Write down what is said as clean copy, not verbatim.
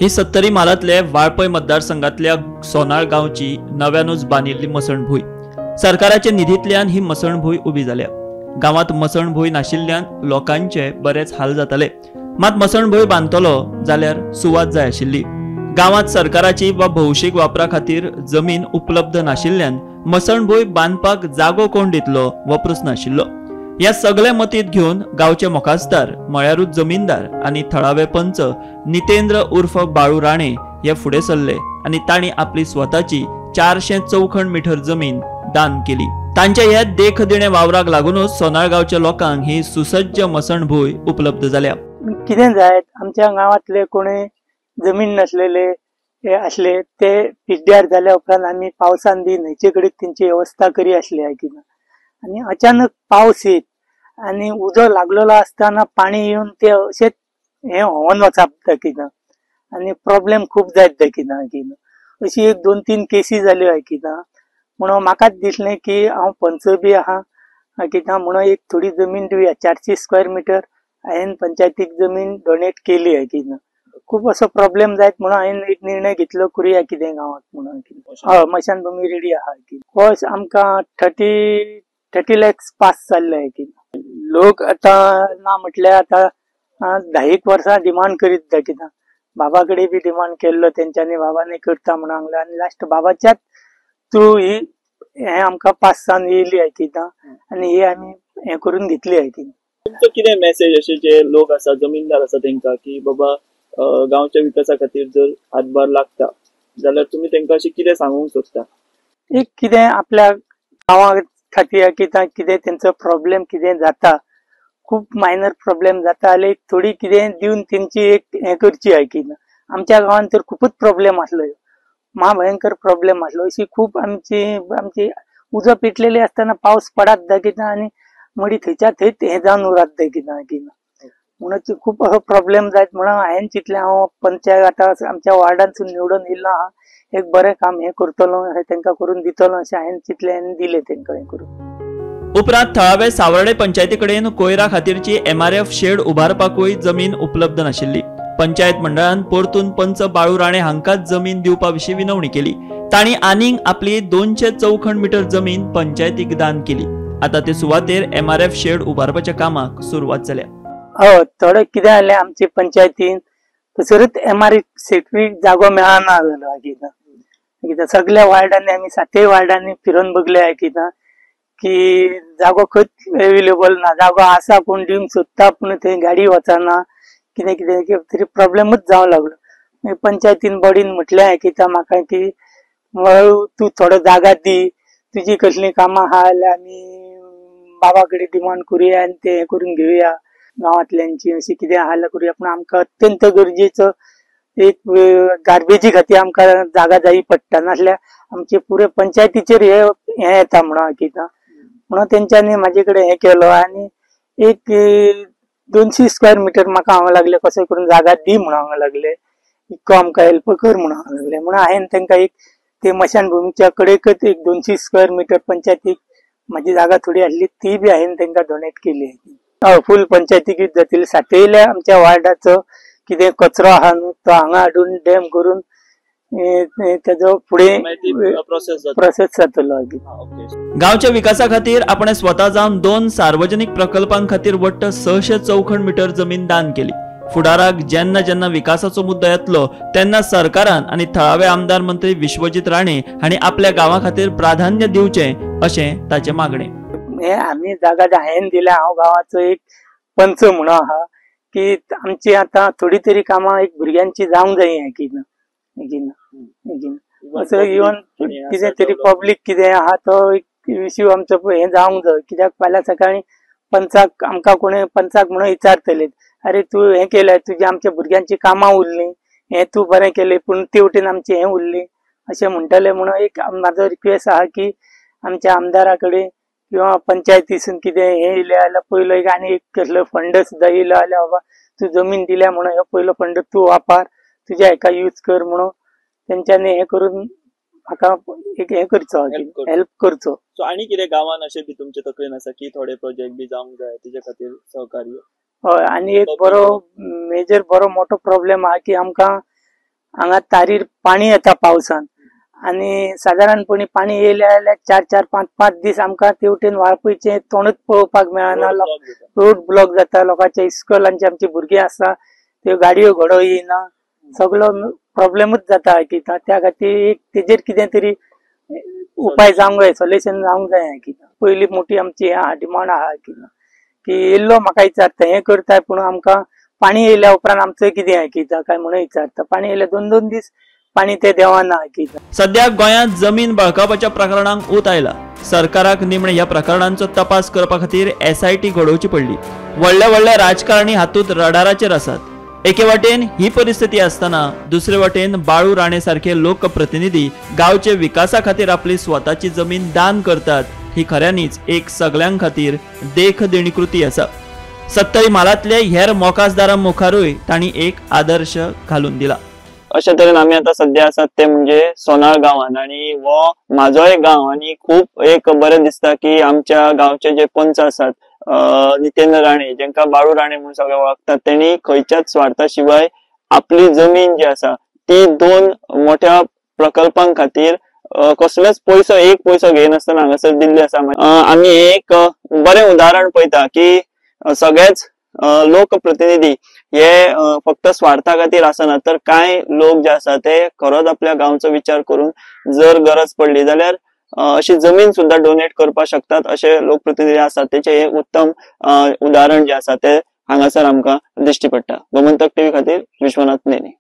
ही सत्तरी म्हालांतले वाळपय मतदारसंघातल्या सोनाळ गांवची नव्यानूच बांदिल्ली मसणभूंय. सरकाराच्या निधींतल्यान ही मसणभूंय उबी जाल्या. गांवांत मसणभूंय नाशिल्ल्यान लोकांचे बरेच हाल जाताले. मात मसणभूंय बांदतलो जाल्यार सुवात जाय आशिल्ली. गांवांत सरकाराची वा भौशीक वापरा खातीर जमीन उपलब्ध नाशिल्ल्यान मसणभूंय बांदपाक जागो कोण दितलो हो प्रस्न आशिल्लो. ह्या सगळे मतींत घेवन गांवचे मोकासदार म्हळ्यारूच जमीनदार आनी थळावे पंच नितेंद्र उर्फ बाळू राणे हे फुडें सरले आनी तांणी आपली स्वताची 400 चौखण मिटर जमीन दान केली. तांच्या ह्या देखदिणे वावराक लागूनच सोनाळ गांवच्या लोकांक ही सुसज्ज मसणभूंय उपलब्ध जाल्या. कितें जायत आमच्या गांवांतले कोणी जमीन नासलेले हे आसले ते पिड्ड्यार जाल्या उपरांत आमी पावसान बी न्हंयचे कडेन तेंची वेवस्था करी आसली कितें, आनी अचानक पावस येत आनी उजो लागलेलो आसतना पाणी येवन ते अशेंच हें व्होवन वचप कितें, आनी प्रॉब्लेम खूब जायत कितें कितें. अशी एक 2-3 केसी जाल्यो कितें. म्हणून म्हाकाच दिसलें की हांव पंच बी आहा कितें, म्हणून एक थोडी जमीन दिवया. 400 स्क्वेअर मिटर हांवें पंचायतीक जमीन डोनेट केली कितें. खूब असो प्रॉब्लेम जायत म्हणून हांवें एक निर्णय घेतलो करुया कितें गांवांत म्हणून. हय, मशानभूमी रेडी आहा कितें. हो आमकां 30 लॅक्स पास जाल्ले कितें. लोक आतां ना म्हटल्यार आतां 10 वर्सां डिमांड करीत कितें. बाबा कडेन बी डिमांड केल्लो तेंच्यांनी, बाबांनी करता म्हणून सांगलें आनी लास्ट बाबाच्याच थ्रू ही हें आमकां पास जावन येयली कितें, आनी ही आमी हें करून घेतली कितें. तुमचो कितें मेसेज अशे जे लोक आसा जमीनदार आसा तेंकां की बाबा गांवच्या विकासा खातीर जर हातभार लागता जाल्यार तुमी तेंकां अशें कितें सांगूंक सोदता? एक कितें आपल्या गांवा खातीर कितें कितें तेंचो प्रॉब्लेम कितें जाता, खूब मायनर प्रॉब्लेम जाता जाल्यार एक थोडी कितें दिवन तेंची एक हें करची कितें. आमच्या गांवांत तर खुबूच प्रॉब्लेम आसलो, म्हाभयंकर प्रॉब्लेम आसलो. अशी खूब आमची आमची उजो पेटलेली आसतना पावस पडात कितें आनी मडीं थंयच्या थंयच हें जावन उरात कितें कितें. म्हणून खूब असो प्रॉब्लेम जायत म्हणून हांवें चिंतलें हांव पंचायत आतां आमच्या वार्डांतसून निवडून येयल्लो आहा, एक बरें काम हें करतलो अशें तेंकां करून दितलो अशें हांवें चिंतलें आनी दिलें तेंकां हें करून. उपरांत थळावे सावर्डे पंचायती कडेन कोयरा खातीरची MRF shade उबारपाकूय जमीन उपलब्ध नाशिल्ली. पंचायत मंडळान परतून पंच बाळू राणे हांकांच जमीन दिवपा विशीं विनवणी केली. तांणी आनीक आपली 200 चौखण मिटर जमीन पंचायतीक दान केली. आतां ते सुवातेर MRF shade उबारपाच्या कामाक सुरवात जाल्या. हय, थोडें कितें जालें आमचे पंचायतीन थंयसरूच MRF शेडीक जागो मेळना जालो कितें. कित्याक सगळ्या वार्डांनी आमी 7 वार्डांनी फिरोवन बगले कितें की जागो खंयच एवेलेबल ना. जागो आसा कोण दिवंक सोदता पूण थंय गाडी वचना, कितें कितें तरी प्रॉब्लेमूच जावंक लागलो. मागीर पंचायतीन बॉडीन म्हटलें कितें म्हाका की तूं थोडो जागा दी, तुजी कसलीं कामां आहा जाल्यार आमी बाबा कडेन डिमांड करुया आनी तें हें करून घेवया, गांवांतल्यांची अशी कितें आहा जाल्यार करुया. पूण आमकां अत्यंत गरजेचो एक गार्बेजी खातीर आमकां जागा जायी पडटा, नासल्यार आमचे पुरे पंचायतीचेर हे हें येता म्हणून कितें. म्हणून तेंच्यांनी म्हाजे कडेन हें केलो आनी एक 200 स्क्वेअर मिटर म्हाका हांगा लागले कशें करून जागा दी म्हणून हांगा लागले, इतको आमकां हेल्प कर म्हणून हांगा लागले. म्हणून हांवें तेंकां एक ते मशानभुमीच्या कडेकच एक 200 स्क्वेअर मिटर पंचायतीक म्हाजी जागा थोडी आसली ती बी हांवें तेंकां डोनेट केली. हय, फूल पंचायतीकूच जातली. सातयल्या आमच्या वार्डाचो कितें कचरो आहा न्हू तो हांगा हाडून डॅम करून तेजो फुडें प्रोसेस जातलो. गांवच्या विकासा खातीर आपण स्वता जावन 2 सार्वजनिक प्रकल्पां खातीर वट्ट 600 चौखण मिटर जमीन दान केली. फुडाराक जेन्ना जेन्ना विकासाचो मुद्दो येतलो तेन्ना सरकारान आनी थळावे आमदार मंत्री विश्वजीत राणे हांणी आपल्या गांवा खातीर प्राधान्य दिवचें अशें ताचें मागणें. हे आमी जागा हांवें दिल्या, हांव गांवाचो एक पंच म्हणून आहा की आमची आतां थोडी तरी कामां एक भुरग्यांची जावंक जाय कितें कितें असो इवन कितें तरी पब्लीक कितें आहा तो एक इश्यू आमचो हें जावंक जाय. कित्याक फाल्यां सकाळीं पंचाक आमकां कोणी पंचाक म्हणून विचारतले, अरे तूं हें केलें, तुजी आमच्या भुरग्यांची कामां उरलीं, हें तूं बरें केलें पूण ते वटेन आमचें हें उरलें अशें म्हणटलें. म्हणून एक म्हाजो रिक्वेस्ट आहा की आमच्या आमदारा कडेन किंवा पंचायतीसून कितें हें येयलें जाल्यार पयलो एक आनी एक कसलो फंड सुद्दां येयलो जाल्यार बाबा तूं जमीन दिल्या म्हणून हो पयलो फंड तूं वापर, तुज्या हेका यूज कर म्हणून तेंच्यांनी हें करून म्हाका एक हें करचो, हेल्प करचो. सो आनी कितें गांवान अशें बी तुमचे तकलेन आसा की थोडे प्रोजेक्ट बी जावंक जाय तेजे खातीर सहकार्य? हय, आनी एक बरो मेजर बरो मोठो प्रॉब्लेम आहा की आमकां हांगा तारीर पाणी येता पावसान आनी सादारणपणी पाणी येयलें जाल्यार 4 4 5 5 दीस आमकां तेवटेन वाळपयचें तोंडूच पळोवपाक मेळना. रोड ब्लॉक जाता. लोकांच्या इस्कॉलांची आमची भुरगीं आसा त्यो गाडयो घडो येयना, सगळो प्रॉब्लेमूच जाता. कित्याक त्या खातीर एक तेजेर कितें तरी उपाय जावंक जाय, सोल्युशन जावंक जाय. कित्याक पयली मोठी आमची डिमांड आहा कितें की येयल्लो म्हाका विचारता हें करताय, पूण आमकां पाणी येयल्या उपरांत आमचें कितें कित्याक काय म्हणून विचारता. पाणी येयल्या 2 2 दीस पाणी ते देवाना. सध्या गोंयांत जमीन बळकावपाच्या प्रकरणांक ऊत आयला. सरकाराक निमणे ह्या प्रकरणांचो तपास करपा खातीर SIT घडोवची पडली. व्हडले व्हडले राजकारणी हातूंत रडाराचेर आसात. एके वाटेन ही परिस्थिती आसतना दुसरे वाटेन बाळू राणे सारखे लोकप्रतिनिधी गांवचे विकासा खातीर आपली स्वताची जमीन दान करतात ही खऱ्यांनीच एक सगळ्यां खातीर देख देणी कृती आसा. सत्तरी म्हालांतले हेर मोकासदारां मुखारूय तांणी एक आदर्श घालून दिला. अशे तरेन आमी आतां सद्या आसात ते म्हणजे सोनाळ गांवान आनी हो म्हाजोय गांव आनी खूब एक बरें दिसता की आमच्या गांवचे जे पंच आसात नितेंद्र राणे, जेंका बाळू राणे म्हणून सगळे वळखतात, तेणी खंयच्याच स्वार्था शिवाय आपली जमीन जी आसा ती 2 मोठ्या प्रकल्पां खातीर कसलोच पयसो, एक पयसो घेयनासतना हांगासर दिल्ली आसा. आमी एक बरें उदाहरण पळयता की सगळेच लोकप्रतिनिधी हे फक्त स्वार्था खातीर आसना, तर कांय लोक जे आसा ते खरोच आपल्या गांवचो विचार करून जर गरज पडली जाल्यार अशी जमीन सुद्धा डोनेट करपाक शकतात अशे लोकप्रतिनिधी आसात. तेचे हे उत्तम उदाहरण जे आसा ते हांगासर आमकां दिश्टी पडटा. गोमंतक टीव्ही खातीर विश्वनाथ नेने.